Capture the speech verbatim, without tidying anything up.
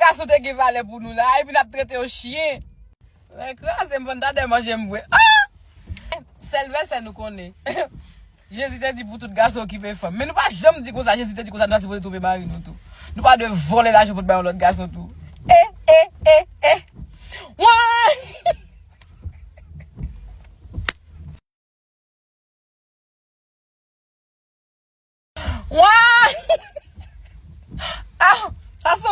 Gason te gen valè pou nou la, epi n ap trete yo chen. Lè kraze m, fò n ta dè manje m vre. Ah! Sèl vèsè nou konnen. Jezi te di pou tout gason okipe fanm. Men nou pa janm di konsa, Jezi te di konsa, nou ta sipoze twonpe mari nou tou. Nou pa dwe vòlè lajan pou n bay yon lòt gason tou. E, e, e, e. Wouy! Wouy! Ah, sa se